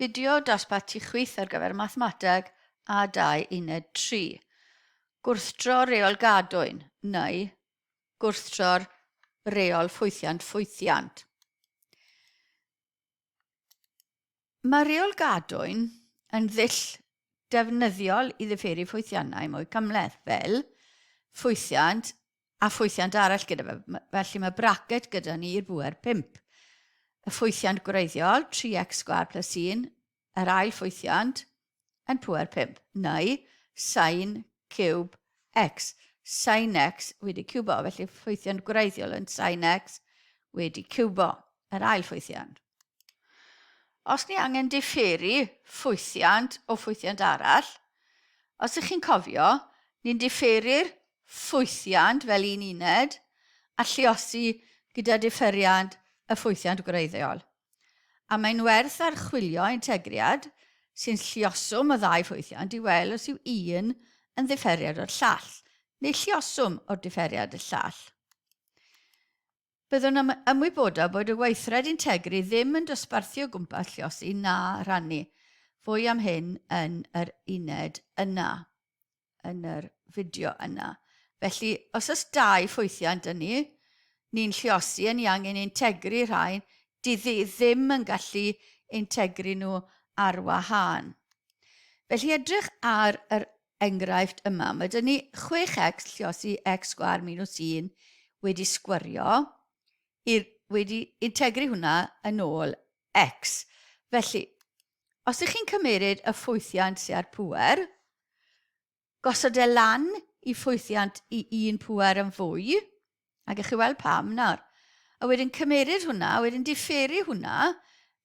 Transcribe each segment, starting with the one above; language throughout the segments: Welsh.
Fideo dosbarth tu chwith ar gyfer Mathemateg a 2 Uned 3. Gwrthdro reol gadwyn neu gwrthdro'r reol ffwythiant ffwythiant. Mae rheol gadwyn yn ddull defnyddiol i ddifferu ffwythiannau mwy cymhleth, fel ffwythiant a ffwythiant arall gyda fe. Felly mae bracet gyda ni i'r bŵer 5. Y ffwythiant gwreiddiol, 3x sgwâr plus 1, yr ail ffwythiant yn pŵer 5, neu sin ciwb x. Sin x wedi ciwbo, felly ffwythiant gwreiddiol yn sin x wedi ciwbo, yr ail ffwythiant. Os ni angen diferu ffwythiant o ffwythiant arall, os ych chi'n cofio, ni'n diferu'r ffwythiant fel un uned a lluosi gyda diferiad y ffwythiant gwreiddiol. A mae'n werth archwilio integriad sy'n lluoswm y ddau ffwythiant i weld os yw un yn ddifferiad o'r llall, neu lluoswm o'r diferiad y llall. Byddwn yn ymwybodol bod y weithred integri ddim yn dosbarthu o gwmpas lluosi na rhannu. Fwy am hyn yn yr uned yna, yn yr fideo yna. Felly, os oes dau ffwythiant yn ni, ni'n lluosi, yn ni angen integru rhain, dyddi ddim yn gallu integru nhw ar wahân. Felly edrych ar yr enghraifft yma, mae dyn ni 6x lliosi x sgwâr minus 1 wedi sgwario, i'r, wedi integru hwnna yn ôl x. Felly, os ych chi'n cymeryd y ffwythiant sydd ar pŵer, gosod e lan i ffwythiant i un pŵer yn fwy, A gewch chi weld pam nawr. A wedyn cymeryd hwnna, a wedyn diferu hwnna,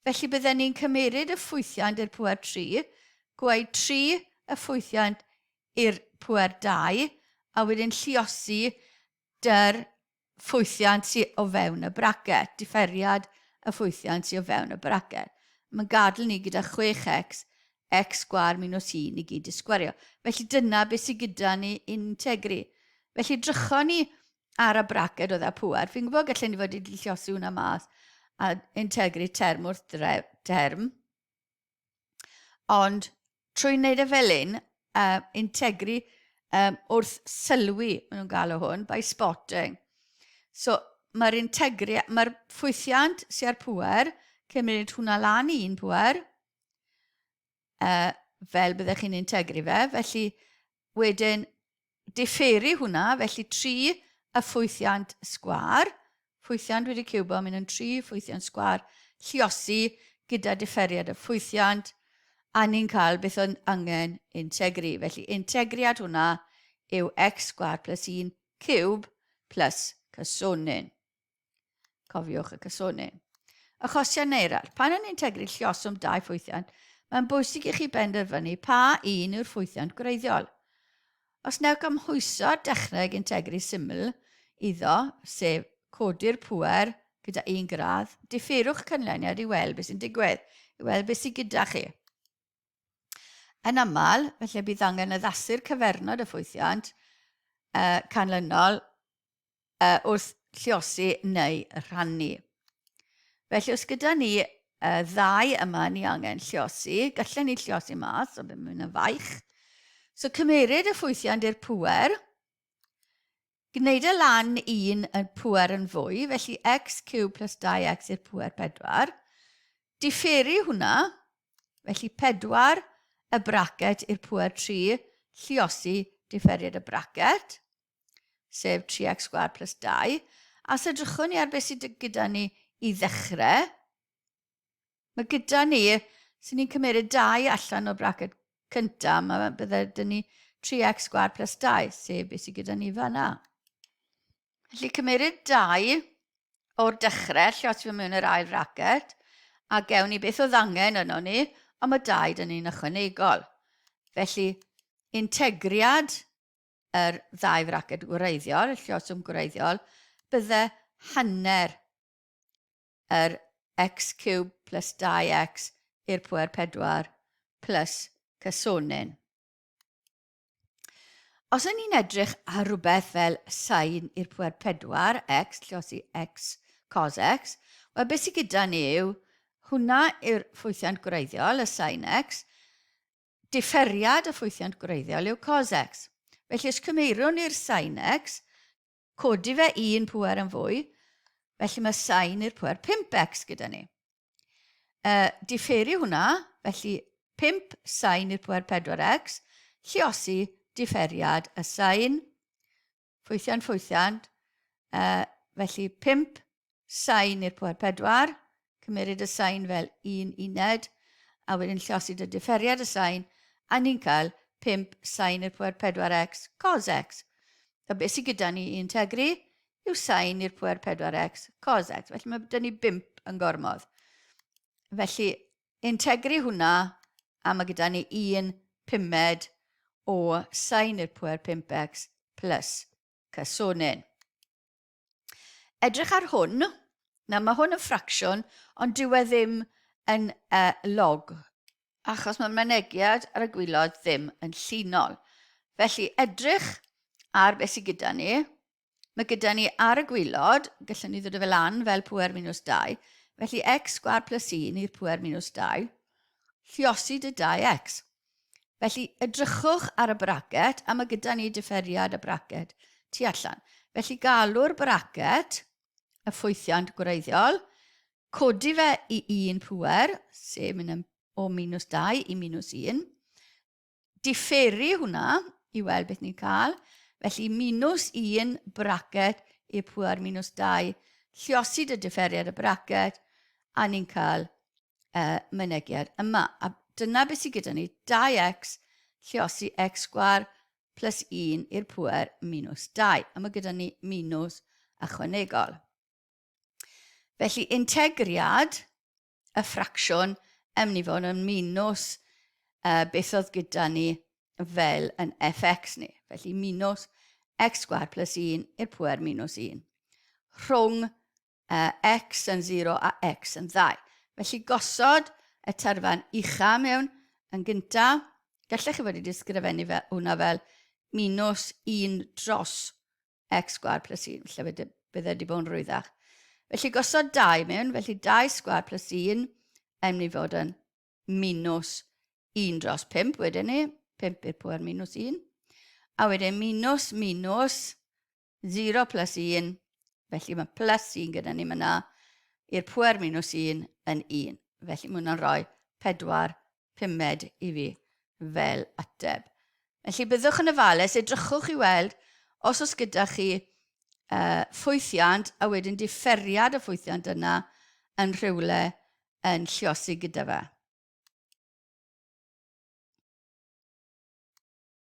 felly bydden ni'n cymeryd y ffwythiant i'r pŵer 3, gwaed 3 y ffwythiant i'r pŵer 2, a wedyn lliosi dy'r ffwythiant sydd o fewn y bracet, diferiad y ffwythiant sydd o fewn y bracet. Mae'n gadael ni gyda 6x, x sgwâr minus 1 i gyd i sgwario. Felly dyna beth sydd gyda ni integru. Felly drychon ni ar y braced oedd â pŵer. Fi'n gwybod gallen ni fod wedi lliosi hwnna mas a integru term wrth term. Ond trwy wneud e fel un, integru wrth sylwi, maen nhw'n galw hwn, by spotting. So mae'r integri, mae'r ffwythiant sy'n ar pŵer, cymryd hwnna lan i un pŵer, uh, fel byddech chi'n integru fe. Felly, wedyn, diferu hwnna, felly 3 y ffwythiant sgwar, ffwythiant wedi ciwbo, mynd yn 3 ffwythiant sgwar, lliosi gyda diferiad y ffwythiant, a ni'n cael beth o'n angen integru. Felly, integriad hwnna yw x sgwar plus 1 ciwb plus cysonyn. Cofiwch y cysonyn. Achosion eraill. Pan yn integru llioswm dau ffwythiant, mae'n bwysig i chi benderfynu pa un yw'r ffwythiant gwreiddiol. Os newch gymhwyso dechneg integru syml iddo, sef codi'r pŵer gyda un gradd, differwch canlyniad i weld beth sy'n digwydd, i weld beth sydd gyda chi. Yn aml, felly bydd angen addasu'r cyfernod y ffwythiant uh, canlynol uh, wrth lliosi neu rhannu. Felly os gyda ni uh, ddau yma ni angen lliosi, gallen ni lliosi mas, ond mae'n yn faich. So cymeryd y ffwythiant i'r pŵer, gwneud y lan un yn pŵer yn fwy, felly x cube plus 2x i'r pŵer 4, diferu hwnna, felly 4 y bracet i'r pŵer 3, lliosi diferiad y bracet, sef 3x sgwâr plus 2. A os edrychwn ni ar beth sydd gyda ni i ddechrau, mae gyda ni, sy'n ni'n cymeryd 2 allan o'r braced cyntaf, mae bydde dyn ni 3x sgwâr plus 2, sef beth sydd gyda ni fanna. Felly cymeryd 2 o'r dechrau, lle os fi mewn yr ail fracet, a gewn ni beth oedd angen yno ni, ond mae 2 dyn ni'n ychwanegol. Felly, integriad yr ddau fraced gwreiddiol, y llioswm gwreiddiol, bydde hanner yr x cube plus 2x i'r pwer 4 plus cysonyn. Os ydyn ni'n edrych ar rhywbeth fel sain i'r pwer 4 x, lliosi x cos x, wel beth sydd gyda ni yw Hwna yw'r ffwythiant gwreiddiol, y sin x. Diferiad y ffwythiant gwreiddiol yw cos x. Felly os cymeirwn ni'r sin x, codi fe un pŵer yn fwy, felly mae sin i'r pŵer 5x gyda ni. Diferu hwnna, felly 5 sin i'r pŵer 4x, lliosi diferiad y sin, ffwythiant ffwythiant, felly 5 sin i'r pŵer 4, cymeryd y sin fel un uned, a wedyn lliosi dy diferiad y sin, a ni'n cael 5 sin i'r pŵer 4x cos x. A beth sydd gyda ni i integru yw sin i'r pwer 4x cos x. Felly mae dyn ni 5 yn gormod. Felly, integru hwnna, a mae gyda ni 1 pumed o sin i'r pwer 5x plus cysonyn. Edrych ar hwn, na mae hwn yn ffracsiwn, ond dyw e ddim yn log, achos mae'r mynegiad ar y gwylod ddim yn llinol. Felly edrych ar beth sydd gyda ni. Mae gyda ni ar y gwylod, gallwn ni ddod o fel lan fel pwer minus 2, felly x sgwar plus 1 i'r pwer minus 2, lliosi dy 2x. Felly edrychwch ar y bracet, a mae gyda ni diferiad y bracet tu allan. Felly galw'r bracet, y ffwythiant gwreiddiol, codi fe i un pŵer, sef mynd o minus 2 i minus 1, diferu hwnna i weld beth ni'n cael, felly minus 1 bracet i'r pŵer minus 2, lliosi dy diferiad y bracet, a ni'n cael mynegiad yma. A dyna beth sydd gyda ni, 2x lliosi x sgwar plus 1 i'r pŵer minus 2. A mae gyda ni minus ychwanegol. Felly integriad y ffracsiwn yn mynd i fod yn minus beth oedd gyda ni fel yn fx ni. Felly minus x sgwar plus 1 i'r pŵer minus 1. Rhwng x yn 0 a x yn 2. Felly gosod y terfan ucha mewn yn gynta. Gallech chi fod wedi ysgrifennu fe, hwnna fel minus 1 dros x sgwar plus 1, felly bydde wedi bod yn rwyddach. Felly gosod 2 mewn, felly 2 sgwar plus 1 yn mynd i fod yn minus 1 dros 5 wedyn ni, 5 i'r pwer minus 1. A wedyn minus minus 0 plus 1, felly mae plus 1 gyda ni myna, i'r pwer minus 1 yn 1. Felly mae hwnna'n rhoi 4 pumed i fi fel ateb. Felly byddwch yn ofalus, edrychwch i weld os oes gyda chi ffwythiant a wedyn diferiad y ffwythiant yna yn rhywle yn lliosi gyda fe.